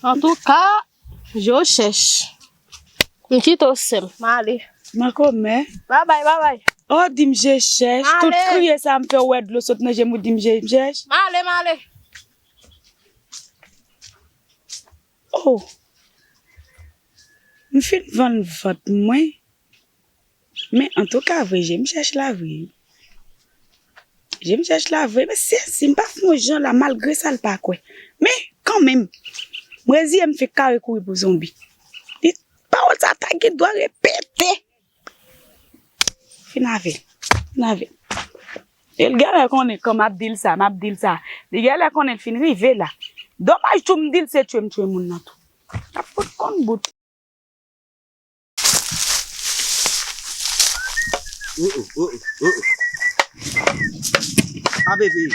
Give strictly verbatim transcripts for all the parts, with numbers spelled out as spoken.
Antouka, je cherche. M kite w sè m. M ale. Makomè. Babay, babay. Oh, di m je cherche. M ale. Tout kriye sa m fè w wè dlo sot nan je m ou di m je cherche. M ale, m ale. Oh. M fin vann vant mwen. Men antouka vre, je m cherche la vre. Je m cherche la vre. Men sezi, m pa fè yon jan la, malgre sa l pa kwè. Men kanmenm, m reziye m fè kare kouri pou zonbi. Li, pawòl sa ta gen dwa repete. Fin avè l. Fin avè l. E l genlè konnen kan m ap di l sa, m ap di l sa. Li genlè konnen l fin rive la. Domaj tou m di l se tchwe m tchwe moun nan tou. L ap fout konn bout. Oh, oh, oh, oh, oh. A bebe.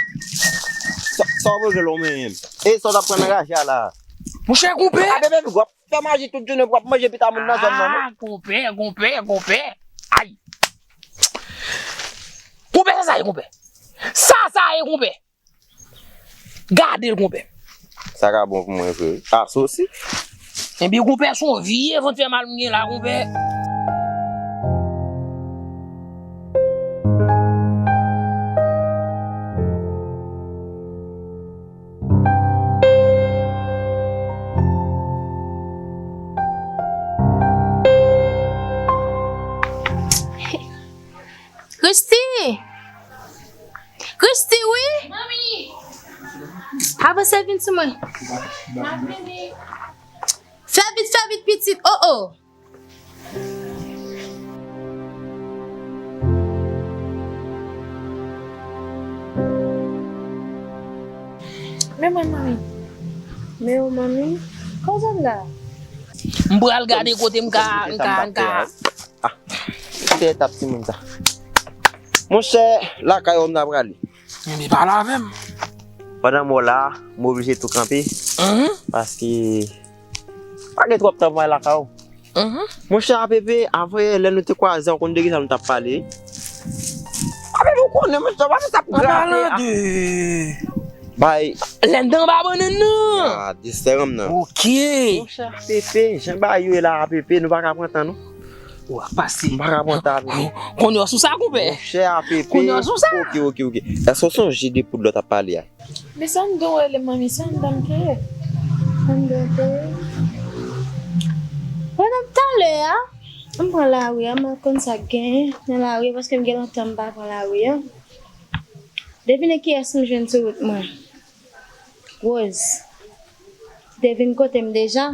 Sa, sa w bezwen lò menm? E sa w t ap pran nan raje a la? Monchè, konpè. A bebe, w ap fè maji tout jounen pou w ap manje pita moun nan zòn nan, non? Ah, konpè, konpè, konpè. Ay. Konpè, sa sa ye, konpè? Sa sa ye, konpè? Gade l, konpè. Sa ka bon pou mwen vre wi. Asosi. Ebyen, konpè, se yon vye vant fè mal m gen la, konpè. Christy! Christy, wi! Manmi! Avanse vin sou mwen. M ap vini. Fè vit, fè vit, pitit. Oh, oh! Men mwen, manmi. Men ou, manmi. Kòman w la? M pral gade kote m ka, m ka, m ka. Ah, se etap timoun sa. Monchè, lakay ou m ta prale. Men pale avè m. Pandan m wè w la, m oblije tou kanpe. Mhm. Paske pa gen twòp tan pou m al lakay ou. Mhm. Monchè, A P P, avanyè lè nou te kwaze, ou konn de kisa nou t ap pale? A P P, ou konnen, monchè, w pa fè sa pou grape a. An palan de bay. Lè n te anba bannann nan. Ya, de sèranm nan. Ok. Monchè, A P P, jan bagay yo ye la, A P P, nou pa ka pran tan, non. W ap pase. M pa ka pran tan, A P P. Kounye a w sou sa, konpè. Monchè, A P P. Kounye a w sou sa. Ok, ok, ok. Èske w sonje de poud lè w t ap pale a? Men se anndan w rele m, manmi, se anndan m te ye. Anndan w te ye. Pandan talè a, m pran lari a, m al konn sa k genyen nan lari a, paske m gen lontan m pa pran lari a. Devine kiyès m jwenn sou wout mwen. Rose. Li te vin kote m deja.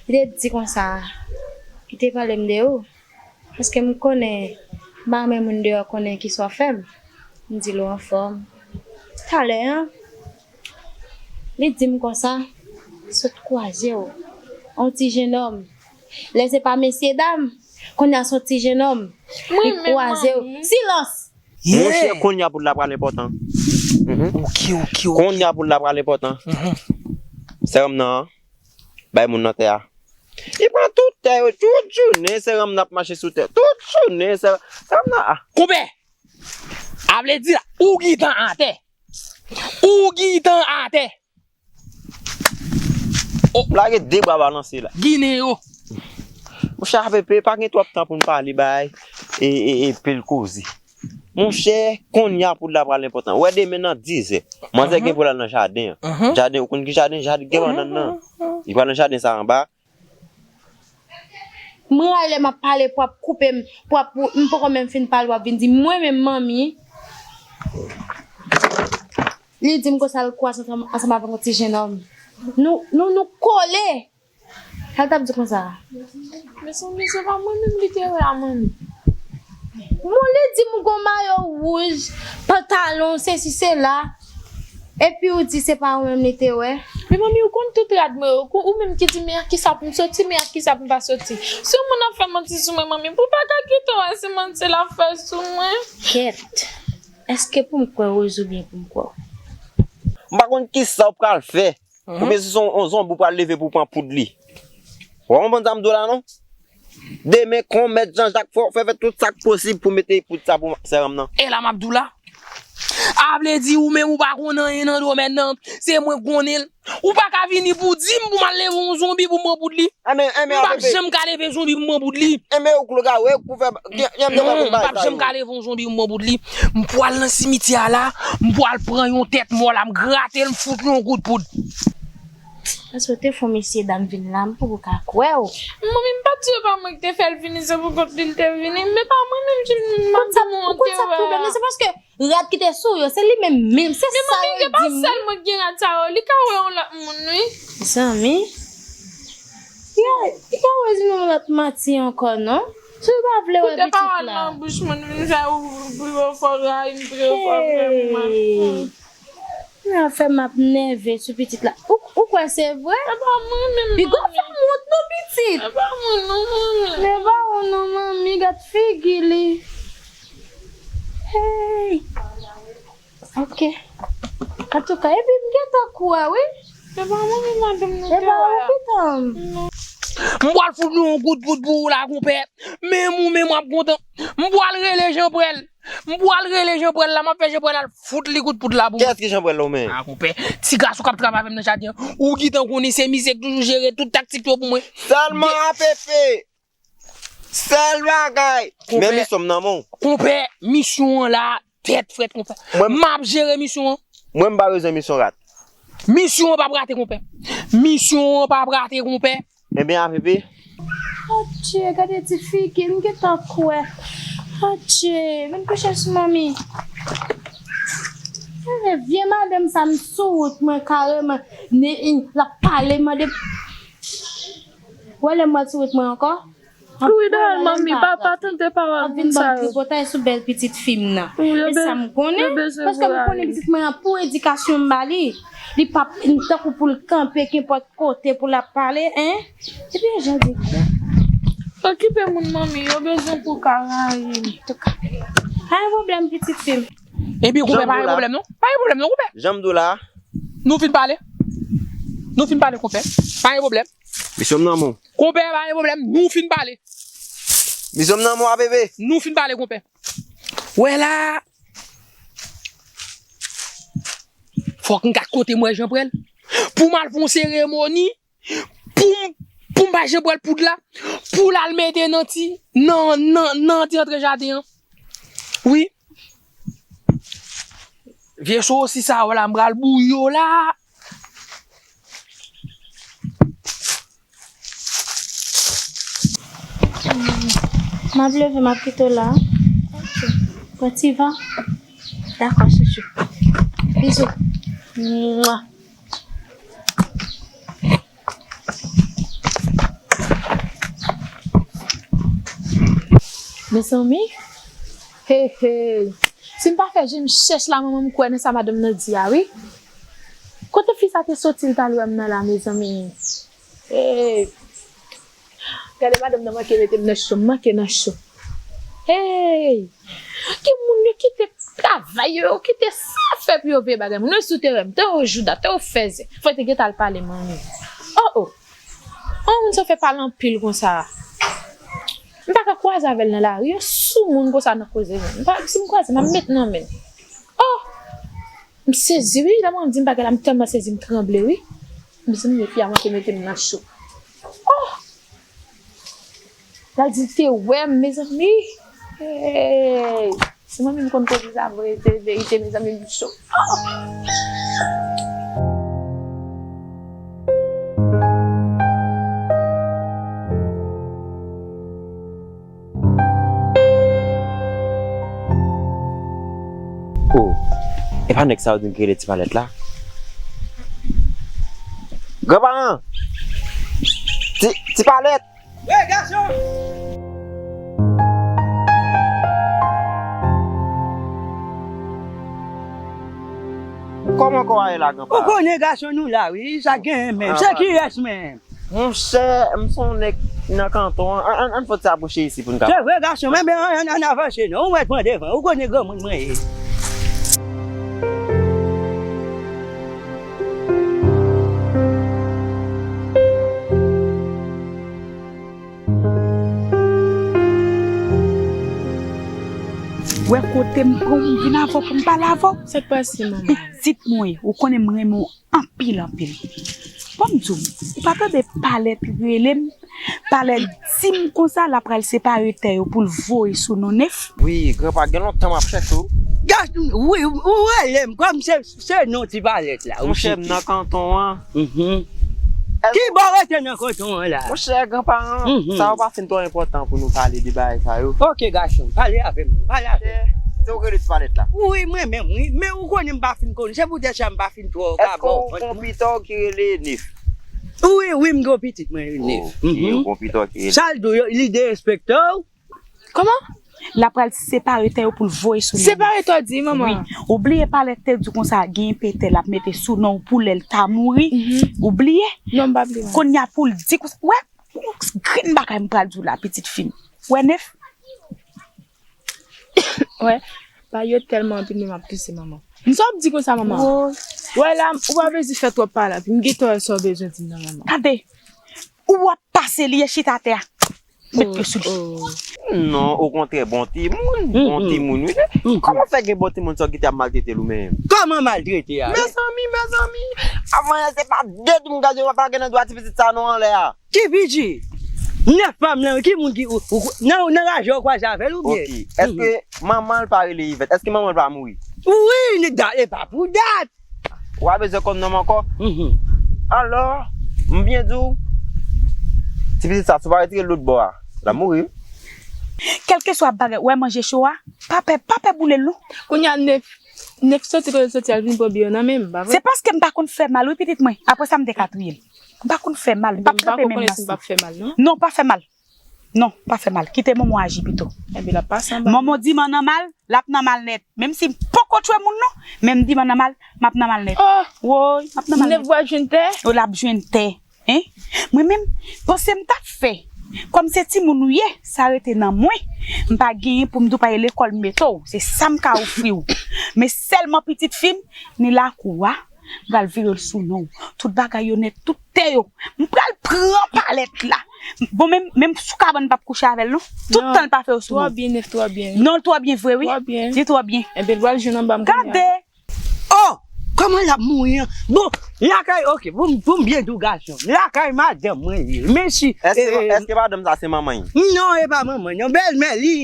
Li te di konsa, li te pale m de ou. Paske m konnen, m pa renmen moun deyò konnen kisa w fè m. M di l ou anfòm. Talè a, li di m konsa, sot kwaze w. On ti jennonm. Lè se pa mesyedam, kounye a se on ti jennonm. Li kwaze w. Silans! Monchè, kounye a poud la pral enpòtan. Mhm. Ok, ok, ok. Kounye a poud la pral enpòtan. Mhm. Sèranm nan, bay moun nan tè a. Li pran tout tè yo, tout jounen, sèranm nan ap mache sou tè. Tout jounen, sèranm nan, ah. Konpè! A vle di la, ou gentan atè. Ou gentan atè. Oh. Lage de bra balanse la. Ginen yo. Monchè, A P P, pa gen twòp tan pou n pale bay e, e, e pil koze. Monchè, kounye a poud la pral enpòtan. Wè demen nan dizè. Manzè gen pou l al nan jaden an. Mhm. Jaden, ou konn ki jaden? Jaden gen bannann nan. Mhm. Li pral nan jaden sa anba. M rale m ap pale pou w ap koupe m, pou w ap, m poko menm fin pale w ap vin di mwen menm manmi. Li di m konsa l kwaze ansanm, ansanm avèk yon ti jennonm. Nou, nou, nou kole. Sa l t ap di konsa? Mezanmi, se pa mwen menm li te wè a, manmi. Bon, li di m gon mayo wouj, pantalon, sesi, sela. Epi ou di se pa ou menm li te wè? Men manmi, ou konn tout rad mwen yo. Ou menm ki di men ak kisa pou m soti, men ak kisa pou m pa soti. Si yon moun ap fè manti sou mwen, manmi, pou pa ka kite w wè se manti l ap fè sou mwen. Kèt, èske pou m kwè Rose oubyen pou m kwè w? M pa konn kisa w pral fè. Mhm. Oubyen si se yon, yon zonbi w pral leve pou w pran poud li. Ou pa konprann sa m di w la non? Demen, kon mèt Janjak fè, fè, fè tout sa k posib pou mete poud sa pou sèranm nan. E la m ap di w la. A Sa vle di ou menm ou pa konn anyen nan domèn nan, se mwen k konnen l. Ou pa ka vini pou di m pou m al leve yon zonbi pou m pran poud li. M p ap janm ka leve zonbi pou m pran poud li. Enben ou klou ka wè pou fè. Non, m p ap janm ka leve yon zonbi pou m pran poud li. M pwal nan simityè a la, m pwal pran yon tèt mò la, m grate l, m fout li yon kout poud. Paske w te fè yon mesye dam vin la, m poko ka kwè w. Manmi, m pa t di yo pa mwen ki te fè l vini, se pou kont li l te vini. Men pa mwen menm ki m ap di w anterè a. Ou konn sa k pwoblèm nan? Se paske rad ki te sou yo, se li menm menm, se sa yo di m. Men manmi, se pa sèl mwen ki gen rad sa yo, li ka wè yon lòt moun, wi. Zanmi, li ka wè yon lòt manti ankò, non? Si w pa vle wè pitit la. Koute pawòl nan bouch mwen, vin fè ou, ou, ou fò rayi m, ou fò fè m mal. Hey. Nan fè m ap nève sou pitit la. Ou, ou kwè se vre? E pa mwen menm, manmi. Piga w fè m wont non, pitit. E pa mwen non, manmi. E pa ou non, manmi, gad figi li. Hey. Ok. Antouka, epi m gentan kwè, wi. E pa mwen menm, madanm, nou te wè a. E pa ou, pitit. M pral fout nou yon kout poud pou ou la, konpè. Menm ou menm w ap kontan. M pral rele Jean Pral. M pral rele Jean Pral la, m ap fè Jean Pral al fout li kout poud la pou mwen. Kiyès ki Jean Pral la ou menm? A, konpè, ti gason k ap travay avè m nan jaden an, ou gentan konnen se misye k toujou jere tout taktik yo pou mwen. Sèlman A P P. Sèl bagay. Men misyon m nan men w. Konpè, misyon an la, tèt frèt konpè. M ap jere misyon an. Mwen m pa bezwen misyon rat. Misyon an p ap rate konpè. Misyon an p ap rate konpè. Ebyen, A P P. Adje, gade ti figi, m gentan kwè. Adje, vin kouche sou manmi. Gade vye madanm sa, m sou wout mwen kareman. Ne, l ap pale, mande. Wè lè m wè l sou wout mwen ankò. Wi, dayè, manmi, pa, pa tande pawòl moun sa yo. Ap vin ban tripotay sou bèl pitit fi m nan. E sa m konnen, paske m konnen pitit mwen an pou edikasyon m ba li. Li p ap tankou pou l kanpe kenpòt kote pou l ap pale, en? Epi yon jan di. Okipe moun, manmi, yo bezwen pou ka rayi m. Antouka, pa gen pwoblèm, pitit fi m. Epi konpè, pa gen pwoblèm non. Pa gen pwoblèm non, konpè. Jan m di w la. Nou fin pale. Nou fin pale, konpè. Pa gen pwoblèm. Misyon m nan men w. Konpè, pa gen pwoblèm. Nou fin pale. Misyon m nan men w, A P P. Nou fin pale, konpè. Wè la. Fòk m gad kote m wè Jean Pral. Pou m al fè yon seremoni. Pou m, pou m bay Jean Pral poud la. Pou l al mete nan ti, nan, nan, nan ti antre jaden an. Wi. Vye sosis sa yo la, m pral bouyi yo la. M ap leve, m ap kite w la. Ok. Pran ti van. Dakò, chouchou. Bizou. Mwa. Mezanmi, hey, hey. Si m pa fè je m chèch la, manman m kwè nan sa madanm nan di a, wi. Kote fi sa te soti, l t al wè m nan la, mezanmi? Hey. Gade madanm nan manke mete m nan cho, m manke nan cho. Hey! Gen moun yo kite travay yo, yo kite sa fè pou yo veye bagay moun. Yo sou teren, te yo jouda, te yo fèzè. Fò te gentan al pale manmi. Oh, oh. An moun sa fè pale anpil konsa. M pa ka kwaze avè l nan lari, yo sou moun konsa nan koze moun. M pa, si m kwaze, m ap met nan men l. Oh! M sezi wi, lè mwen di m bagay la, m tèlman sezi, m tranble wi. M di m, fi a manke mete m nan cho. Oh! L al di l te wè m, mezanmi. Hey! Si mwen menm konn koze sa vre, se verite, mezanmi, m cho. Oh! Oh, e pa nèg sa yo di m ki rele Ti Palèt la? Granparan! Ti, Ti Palèt! Wi, gason! Kòman kò a ye la, granpa? Ou konnen gason nou la, wi, sa genyen menm. Se kiyès menm? Monchè, m se yon nèg nan kanton an. Ann, ann, ann fè ti apwoche isi pou n ka. Se vre, gason, men, men, ann, ann avanse non. Ou mèt pran devan. Ou konnen granmoun mwen ye. Wè kote M pran, m vin avè w pou m pale avè w. Sa k pase, manman? Pitit mwen, ou konnen m renmen w anpil, anpil. Bon, m di w, ou pa tande Palèt rele m? Palèt di m konsa l ap pral separe tè yo pou l voye sou non Nef. Wi, granpa, gen lontan m ap chèche w. Gas, wi, ou rele m kòm se, se non ti Palèt la. Monchè, m nan kanton an. Mhm. Ki bò w rete nan kanton an la? Monchè, granparan, mhm, sa yo pa fin twò enpòtan pou nou pale de bagay sa yo. Ok, gason, pale avè m, pale avè m. Se ou rele ti Palèt la? Wi, mwen menm, wi. Men ou konnen m pa fin konn. Se poutèt sa m pa fin twò ka ba w kont, non. Èske ou gon pita w ki rele Nef? Wi, wi, m gon pitit mwen rele Nef. Ok, mhm, ou gon pita w ki rele. Sa l di w, li derespekte w? Kòman? L ap pral separe tè yo pou l voye sou non. Separe tè w di, manman. Wi. Ou bliye Palèt te di w konsa, gen pe tè l ap mete sou non w pou lè l ta mouri. Mhm. Ou bliye? Non, m pa bliye, manman. Kounye a pou l di konsa, wè, yon grenn bagay m pral di w la, pitit fi m. Wè, Nef? Wè, bagay yo tèlman anpil, men m ap touse, manman. M sa w ap di konsa, manman? Woy. Wè, la, ou pa bezwen fè twòp pale, m gentan wè sa w bezwen di m nan, manman. Tande, ou ap pase li e chita atè a. Met pye sou li. Oh, oh. Non, okontrè, bon timoun, bon timoun, wi. Kòman fè gen bon timoun sa w kite ap maltrete l ou menm? Kòman maltrete a? Mezanmi, mezanmi, avan yè se pa de timoun gade yo pa gen nan dwa ti pitit sa non anlè a. Ki pitit? Nef pa m lan, ki moun ki ou, ou, nan, nan raje w kwaze avè l oubyen? Ok, èske manman l pa rele Ivèt? Èske manman l pa mouri? Wi, li da, e pa pou dat. Ou pa bezwen konn non m ankò? Mhm. Alò, m byen di w, ti pitit sa, si w pa retire l lòt bò a, l ap mouri. Kèlkeswa bagay, ou wè manje cho a, pa pè, pa pè boule l non. Kounye a Nef, Nef soti kote l soti al vin pran biyè nan men m, pa vre? Se paske m pa konn fè mal wi pitit mwen, apre sa m te ka touye l. M pa konn fè mal, m p ap tranpe men m nan san. Non, pa fè mal. Non, pa fè mal. Kite manman aji pito. Ebyen, l ap pase anba. Manman di m ann nan mal, l ap nan mal nèt. Menm si m poko tchwe moun non, men m di m ann nan mal, m ap nan mal nèt. Oh! Woy, m ap nan mal nèt. Nèf bwa jwenn tè? Yo, l ap jwenn tè. Hein? Mwen menm, panse m t ap fè. Kòm se timoun ou ye, sa rete nan mwen. M pa genyen pou m di w pa ye lekòl m mete w. Se sa m ka ofri w. Men sèlman pitit fi m, ni lakou a, m pral vire l sou non w. Tout bagay yo nèt, tout tè yo. M pral pran Palèt la. Bon, menm, menm sou kabann m p ap kouche avè l non. Tout tan l pa fè yo sou non. Twò byen, Nef, twò byen. Non, l twò byen vre, wi. Twò byen. Li twò byen. Enben, l pral jwenn anba m kounye a. Gade! Oh! Kòman l ap mouri an? Bon, lakay, ok, pou m, pou m byen di w gason. Lakay madanm mwen li ye. Men si, èske, eh, èske madanm sa se manman l? Non, e pa manman l, non, bèlmè li.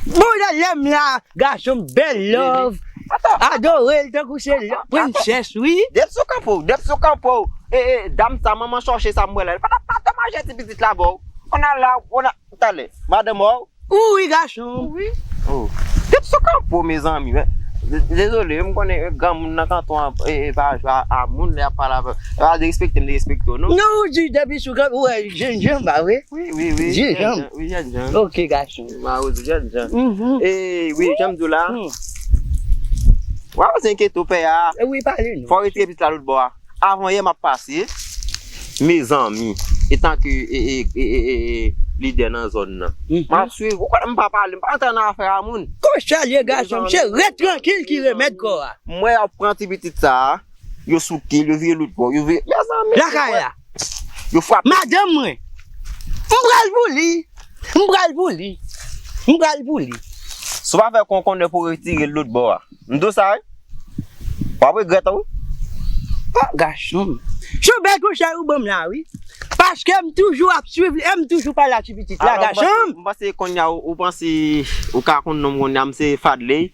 Bon, lè, lè m la, gason m bèl love. Adore l tankou se prensès, wi. Depi sou kanpo, depi sou kanpo. E, e, dam sa, manman chòche sa m wè la. Li pa t ap pa domanje ti pitit la ba w. On a la, on a, talè. Madanm wè w. Wi, gason. Wi. Oh. Depi sou kanpo, mezanmi, men. De-, dezole, m konnen, eh, granmoun nan kanton an, eh, eh, pa jwe a, a moun lè y ap pale avè w. Pa derespekte m, derespekte w, non. Non, ou di depi sou kanpo, ou wè jènjan, pa vre? Wi, wi, wi. Jènjan. Jènjan, wi, jènjan. Ok, gason. Mawozo, jènjan. Mhm. Eh, wi, jan m di w la. Hmm. W ap enkyete w, pè a. Eh, wi, pale nou. Fò w retire pitit la lòt bò a. Avan yè m ap pase, mezanmi, etanke, e, e, lidè nan zòn nan. Mhm. M ap swiv, ou konnen m pa pale, m pa antre nan afè a moun. Konsa l ye, gason m, se ret trankil ki remèd kò a. M wè y ap pran ti pitit sa a, yo souke l, yo vire lòt bò, yo vire, mezanmi, lakay la. Yo frape. Madanm mwen, m pral pou li, m pral pou li, m pral pou li. Si w pa fè konkonnè pou w retire l lòt bò a. M di w sa, wi. W ap regrèt, wi. Oh, gason m. Se yon bèl konsèy ou ban m la, wi. Paske m toujou ap swiv li, e m toujou pale a ti pitit la, gason m. Alò, m panse, m panse kounye a, ou, ou panse ou ka konn non m kounye a, m se Fadley.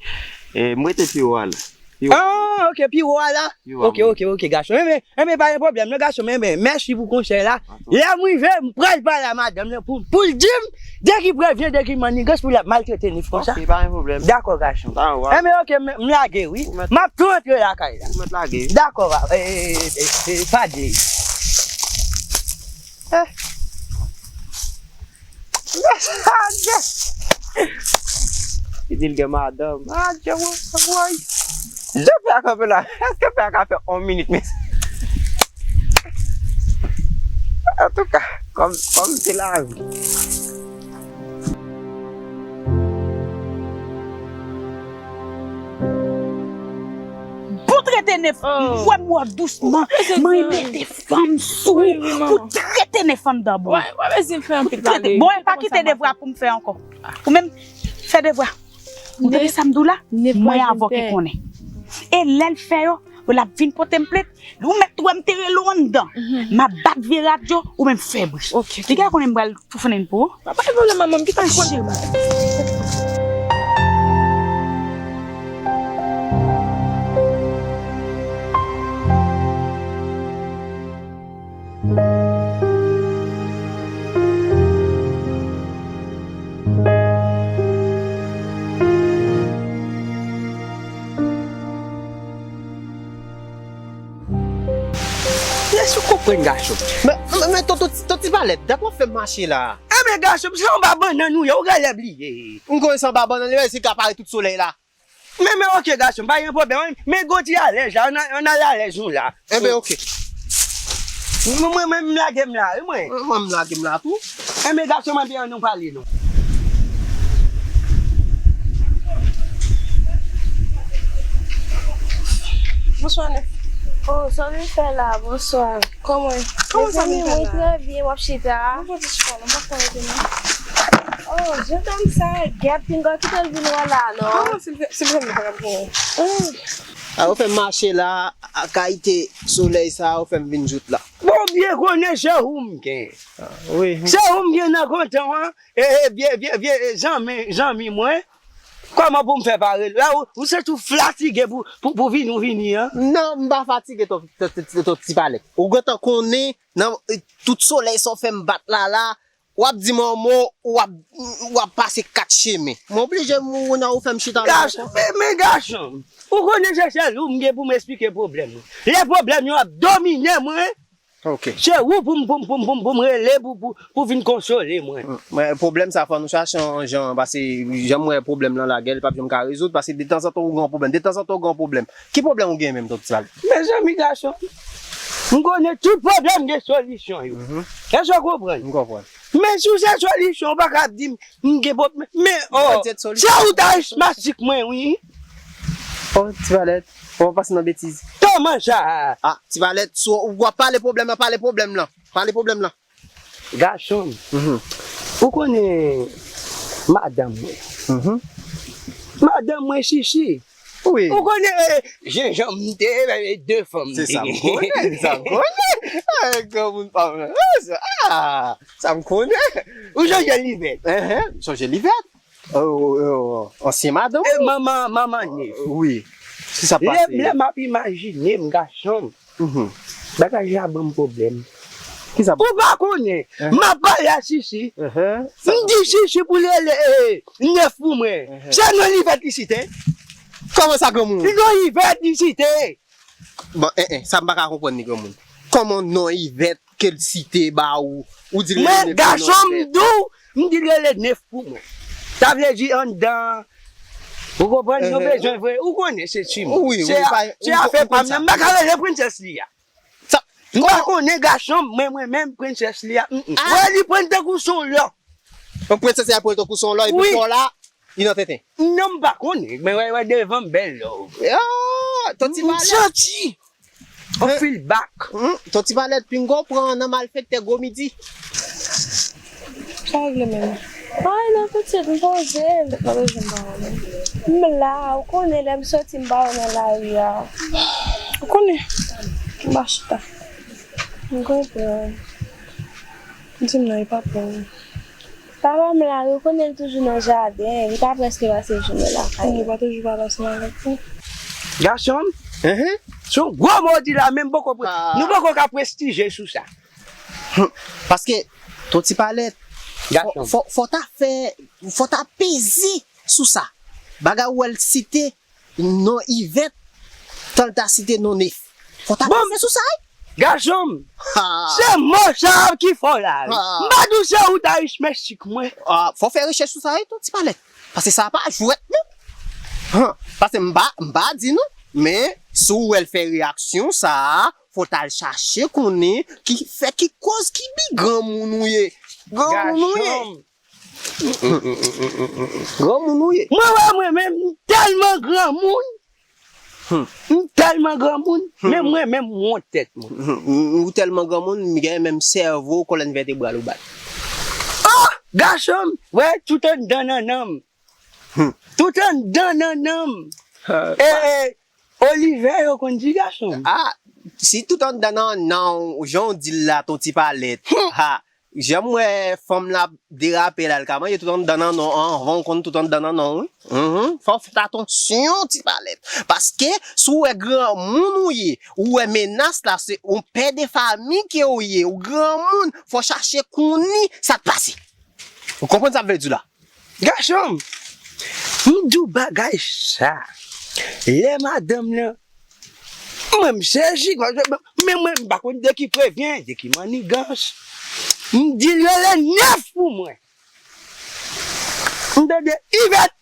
E, m rete pi wo a la. Pi wo. Ah, ok, pi wo a la. Pi wo a. Ok, ok, ok, gason. Enben, enben, pa gen pwoblèm, non, gason m, enben, mèsi pou konsèy la. Lè m rive, m pral pale a madanm nan pou, pou l di m de ki prevyen, de ki mannigans pou l ap maltrete Nif konsa. Ok, pa gen pwoblèm. Dakò, gason. Dakò. Enben, ok, m, m lage, wi. M ap tou antre lakay la. Ou mèt lage. Dakò, e, e, e, e, pa de. Eh. Li di l gen madanm. Adje, woy, woy. Jan pè a kanpe la. Èske pè a ka fè yon minit, mesye? Antouka, kòm, kòm se lavi. Bon trete Nef, m wè m wè w dousman. Mwen mete fanm sou ou pou trete Nef anndan bouy. Pou trete, bon, e pa kite devwa pou m fè ankò. Ou menm, fè devwa. Ou tande sa m di w la? Mwen avè w ki konnen. E lè l fè yo, l ap vin pote m plent. Ou mèt wè m te rele w anndan. M ap bat vye rad yo, ou menm fè bri. Li ka konnen m pral foufonnen pou ou. Pa gen pwoblèm, manman, m gentan konnen. Èske w konprann, gason? Men, men, men, tonton, tonton Ti Palèt, dat w ap fè m mache la. Enben, gason, se anba bannann ou ye, ou genlè bliye. M konnen se anba bannann li ye, se ka pare tout solèy la. Men, men, oke, gason, pa gen pwoblèm. Men, gwo ti alèz la, ann al, ann al alèz nou la. Enben, oke. Mwen, mwen, mwen, m lage m la, wi, mwen. Mwen, mwen, m lage m la tou. Enben, gason, mwen, ann nou pale, non. Bonswa, Nèf. Oh, sa w vin fè la? Bonswa. Kòman w ye? Kòman sa vin fè la? Mezanmi, mwen trè byen, w ap chita? Mwen soti chita la, m pa t konn rete non. Oh, jennonm sa gèp, pinga kite l vin wè la, non. Ah, silvouplè, silvouplè, m pa ka pran. Ah. Ah, ou fè m mache la, a kayite solèy sa, ou fè m vin jouk la. Bon, byen konnen se ou m gen. Ah, wi. Se ou m gen nan kontan an, e, e, vye, vye, vye, e, zanmi, zanmi mwen. Kòman pou m fè pare l? La, ou, ou se tou fatige pou, pou, pou vini, ou vini an? Non, m pa fatige, tonton, tonton, tonton Ti Palèt. Ou gentan konnen, nan, e, tout solèy sa w fè m bat la, la, w ap di m yon mo, w ap, w ap pase kat chemen. Mwen oblije, m, ou nan, ou fè m chita la. Gason, men, men gason, ou konnen se sèl ou m gen pou m esplike pwoblèm mwen. Lè pwoblèm yo ap domine mwen, Ok. Se ou pou m, pou m, pou m, pou m, pou m rele pou, pou, pou vin konsole mwen. Mm. Men pwoblèm sa, fò nou chache yon jan, paske jan m wè pwoblèm lan lagè, li p ap janm ka rezoud, paske detanzantan ou gen yon pwoblèm, detanzantan ou gen yon pwoblèm. Ki pwoblèm ou gen menm, tonton Ti Palèt? Mezanmi, gason, m konnen tout pwoblèm gen solisyon yo. Mhm. Èske w konprann? M konprann. Men si w se solisyon, ou pa ka ap di m, m gen pwoblèm. Men, oh, se ou t al mastik mwen, wi. Oh, Ti Palèt, ou pa pase nan betiz. Kòman sa? Ah, Ti Palèt, si w ap pale pwoblèm lan, pale pwoblèm lan. Pale pwoblèm lan. Gason m, mhm, ou konnen madanm mwen. Mhm. Madanm mwen, Chichi. Wi. Ou konnen, eh, jenjanm m te, eh, de fanm m te gen. Se sa m konnen, sa m konnen. Eh, granmoun pa m nan. Ah, sa, ah, sa m konnen. Ou sonje Livèt? Enhen, sonje Livèt. Oh, oh, oh, ansyen madanm ou? E manman, manman Nèf. Wi. Kisa k pase? Lè, lè m ap imajine m, gason m, mhm, bagay sa ban m pwoblèm. Kisa? Ou pa konnen, enhen, m ap pale a Chichi. Enhen. M di Chichi pou l rele, eh, Nèf pou mwen. Enhen. Se non Livèt li site. Kòman sa, granmoun? Non Livèt li site. Bon, en, en, sa m pa ka konprann li, granmoun. Kòman non Ivèt ke l site ba ou, ou di l rele Nèf pou non Ivèt? Men gason m di w, m di l rele Nèf pou mwen. Sa vle di anndan, ou konprann, nou bezwen vre, ou konnen se timoun. Wi, wi, se afè pa m nan, m pa ka rele prensès li a. M pa konnen gason m, mwen, mwen menm, prensès li a. Wè, li pran tankou se yon lò. Yon prensès, y ap pran tankou se yon lò, epi kò la, li nan tenten. Non, m pa konnen, men wè, wè, devan m bèl lò. Ah, tonton Ti Palèt. M santi. On fil bak. Tonton Ti Palèt, pinga w pran nan malfektè gwo midi. Sa regle menm. Ay, non, pitit, m poze, m pa bezwen pawòl. M la, ou konnen, lè m soti, m pa nan lari a. Ou konnen, m pa chita. M konprann. Di m non, e pa pran. Papa m la, ou konnen l toujou nan jaden, li pa prèske pase jounen lakay li. Ou pa toujou pa pase nan lakay. Gason m, se yon gwo mo w di la, men m poko pre-, nou poko ka prestije sou sa. Paske, Tonton Ti Palèt, fò, fò, fò ta fè, fò ta peze sou sa. Bagay ou wè l site, non Ivèt, tan l ta site non Nèf. Fò ta peze sou sa, wi. Gason m, se mo sa a ki fè w la, wi. M pa di w se ou ta rich men sik mwen. Ah, fò fè rechèch sou sa, wi, Tonton Ti Palèt. Paske sa pa jwèt, non. Han, paske m pa, m pa di non, men si w wè l fè reyaksyon sa a, fò w t al chache konnen ki fè, ki kòz, ki bi granmoun ou ye. Granmoun ou ye. Gason m. Granmoun ou ye. Mwen wè mwen menm, m tèlman granmoun. Hmm. M tèlman granmoun, hmm, men mwen menm, m wont tèt mwen. Hmm. Ou tèlman granmoun, m gen menm sèvo, kolòn vètebral ou bat. Oh! Gason m, wè, tout anndan nannan m. Hmm. tout anndan nannan m. E, e, olivè yo konn di gason m. Ah, si tout anndan nannan w, jan w di l la, ton ti palèt. Ha, jan m wè fanm la derape la, l ka manje tout anndan nannan w anvan w konn tout anndan nannan w, wi. Mhm. Fò w fè atansyon, ti palèt. Paske, si w wè granmoun ou ye, ou wè menas la, se yon pè de fami ke w ye, ou granmoun, fò w chache konnen sa k pase. Ou konprann sa m vle di w la? Gason m, m di w bagay sa. Lè madanm nan, mwen m sezi, men mwen m pa konn de ki prevyen, de ki mannigans. M di l rele nèf pou mwen. M tande Ivèt,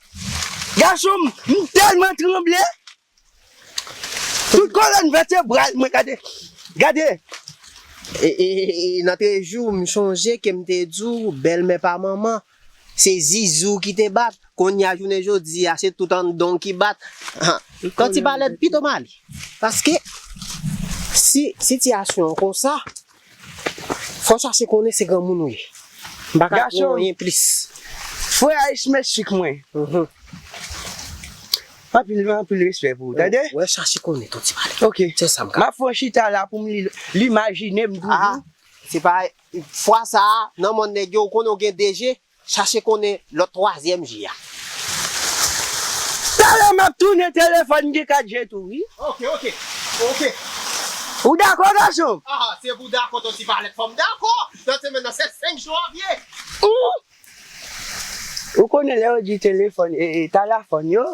gason m, m tèlman tranble. Tout kòlòn vètebral mwen, gade. Gade. E, e, e, e, nan trejou, m chonje ke m te di w, bèlmè pa manman, se zizou ki te bat. Kounye a jounen jodi a, se tout anndan w ki bat. Ha, ton ti palèt pito m ale. Paske, si sitiyasyon an konsa, fò w chache konnen se granmoun ou ye. M pa ka di w anyen plis. Frè Ice Mesik mwen. Mhm. Anpil, anpil respè pou ou, tande? Wè, chache konnen, ton ti palèt. Ok. Se sa m ka. M ap fè yon chita la pou m li-, limajine m toujou. Ah, se pa fwa sa a, nan mond nèg yo, ou konnen w gen de je, chache konnen lòt twazyèm je a. Talè m ap tounen telefòn gen kat je tou, wi. Ok, ok, ok. Ou dakò, gason? Ah, se pou dakò, ton ti palèt, fò m dakò. Nan semèn nan, se senk jou an vye. Ou konnen lè yo di telefòn, e, e, talafòn yo,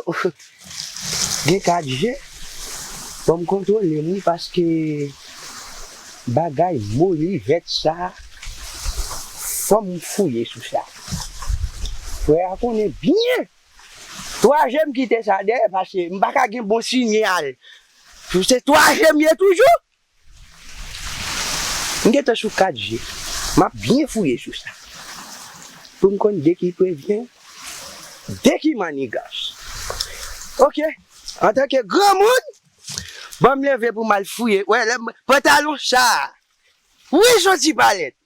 gen kat je. Bon, m kontwole m, wi, paske bagay mo li vèt sa, fò m fouye sou sa. Frè a konnen byen. Twa je m kite sa dèyè, paske m pa ka gen bon sinyal. Se twa je m ye toujou. M gentan sou kat je. M ap byen fouye sou sa. Pou m konn de ki prevyen, de ki mannigans. Ok. Antanke granmoun, ban m leve pou m al fouye. Wè, lè m, pantalon sa. Wi, se yon ti palèt.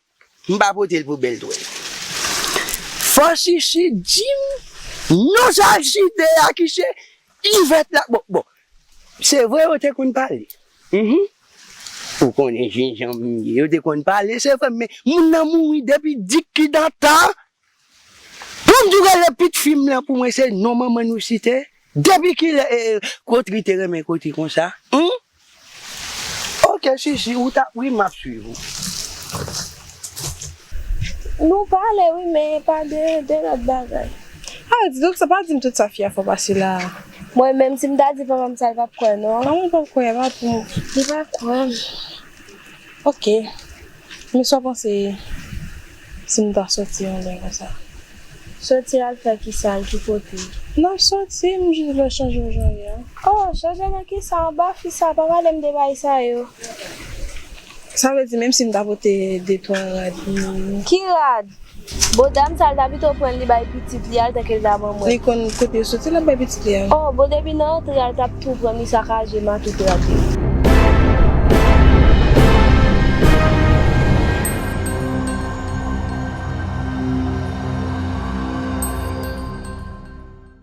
M pa pote l pou bèl twèl. Fò Sisi di m non sa l site a ki se Ivèt la. Bon, bon. Se vre, yo te konn pale. Mhm. Ou konnen jennjanm m ye, yo te konn pale, se vre, men moun nan mouri depi dik ki dan tan. Pou m di w rele pitit fi m lan pou mwen, se non manman n ou site. Depi kilè, e, e, Kotri te renmen Kotri konsa? Hum? Ok, Sisi, ou ta, wi, m ap swiv ou. Nou pale, wi, men pa de, de lòt bagay. Ah, di tout sa, pa di m tout sa fi a fè w pase la. Mwen menm, si m ta di papa m sa, l p ap kwè, non. Non, mwen p ap kwè, pa pou. Li pa kwè m. Ok. Men sa w panse si m ta sòti yon lè konsa? Sòti al fè kisa, al ki kote? N ap sòti, m jis vle chanje jan ye a. Oh, chanje nan kisa? Anba fi sa, pa pale m de bagay sa yo. Sa vle di menm si m ta pote de twa rad, hmm. Ki rad? Bon, dam sa, l ta pito pran l, li bay pitit li a, tanke l ta ban mwen. Li konn kote yo soti, l ap bay pitit li a. Oh, bon, depi nan antre a, l t ap tou pran, li sakaje m a tout rad li.